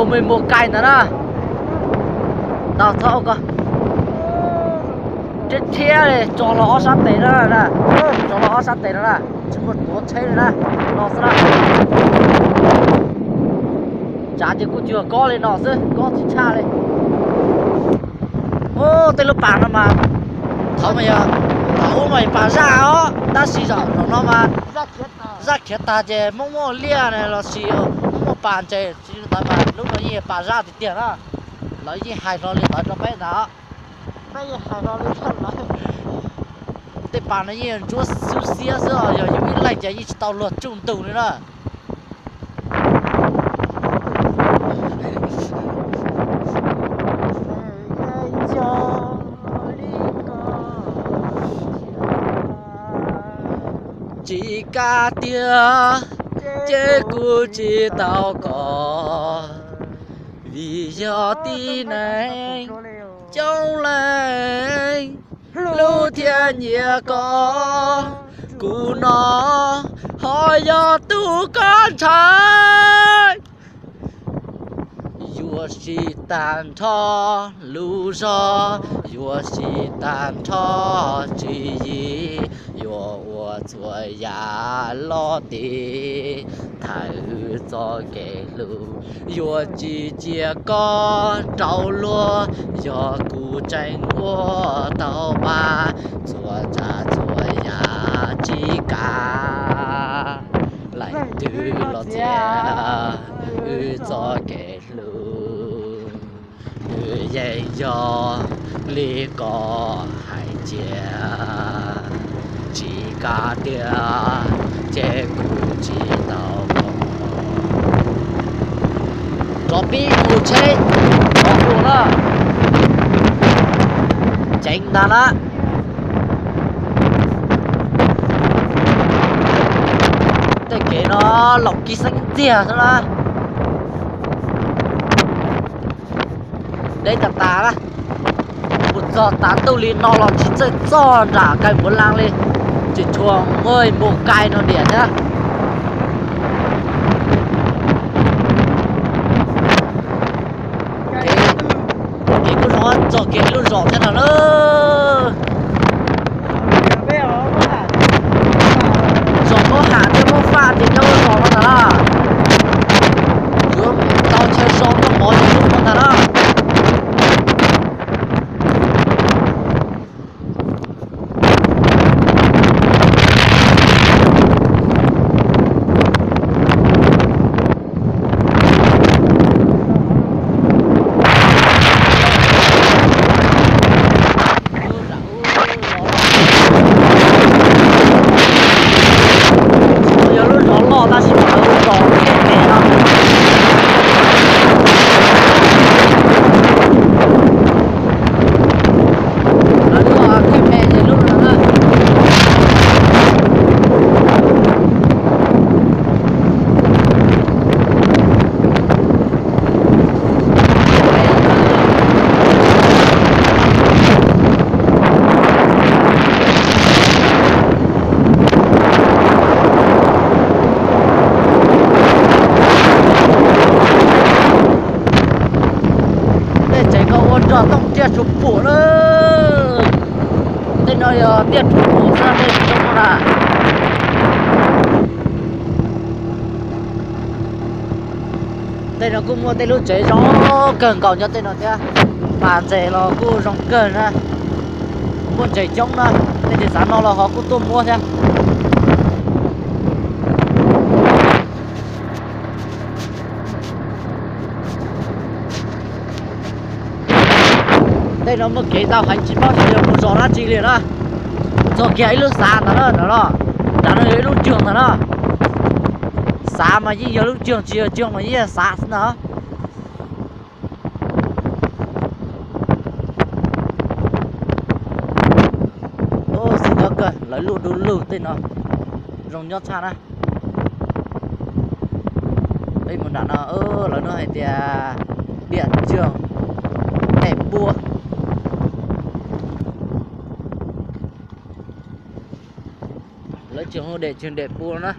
Muaj ib muaj kai ntawd na. Tau txhob ko. Rhiab rhiab li tso los ob sab tes no na. Tso los ob sab tes no na. Tsis muaj tuav tsheb li na. No xwb na. Tsav ces kuj cuag kob li no xwb, kob tsis tshaj li. Ub, tej lub pas no mas, thaum mas yog, thaum ub mas pas zaj os, tab sis zaum no mas zaj khiav tag ces Hmoob muaj liaj ne los sis Hmoob muaj pas ntses, tsis li ntawd mas lub no yeej yog pas zaj tiag tiag na. Lawv yeej hais hlo li ntawd rau peb ntag. Tej pas no yeej ntsuab xub xiab xwb os, yog yus ib leeg ces yeej tsis tau luag tsuj ntug li na. Tsis kav tiag ces kuv tsis tau kov, vim yog tib neeg coob leej hlub thiab nyiam koj, kuv no ho yog tus koj ntshai. Yuav siv tag nrho lub zog, yuav siv tag nrho tswv yim, yuav ua txhua yam los tiv thaiv wb txoj kev hlub. Yuav tsis cia koj rau luag, yog kuv tseem ua tau pab, txhua tsav txhua yam tsis kav, leej twg los txiav wb txoj kev hlub. Wb yeej yog li koj hais cia, tsis kav tiag ces kuv tsis tau kov. Rov pib mus tsheb, rov mus na. Ceev ntag na. Tej kev no laus kis xeeb ntxiag xwb na. Deb tas tas na. Mus txog tav ntuj li no los tsis txawj txog nram Kai Npuav Laj li, tseem tshuav muaj mus Kai no diam thiab. Kev kuj zoo txog kiag lub zos thiab no na. Zos Kaub Ham thiab Hmoob Faj ces nyob lub zos no ntag na. Yuav tau chaw so noj mov ces lub no ntag na. Yog lub zos loj tab sis mas lawv zos thiaj tes no. Lawv lub thiaj me ces lub no na. Tej tsev ko ua nrog tooj tiaj tsuas puam na. Tej no yog tiaj tsuas puam xwb, tej tsev no na. Tej no kuj muaj tej lub tsev zoo kawg nkaus nyob tej no thiab. Pas ntses los kuj zoo kawg na. Muaj ntses coob na, tej tsev xav no los ho kuj tuaj muab thiab. Tej no muaj kev tau heev tsis paub xyov yog mus zos dab tsi li na. Txog kiag ib lub xav ntag na, nram no, nram no yog ib lub cog ntag na. Xav mas yeej yog lub cog, tsis yog cog mas yeej yog xav xwb ntag. Xwm nyob kawg lawv luj du lug tej no zoo nyob tshaj na. Peb mus nram no, lawv no hais tias diam cog dej puab. Lawv tseem hu dej cog dej puab na.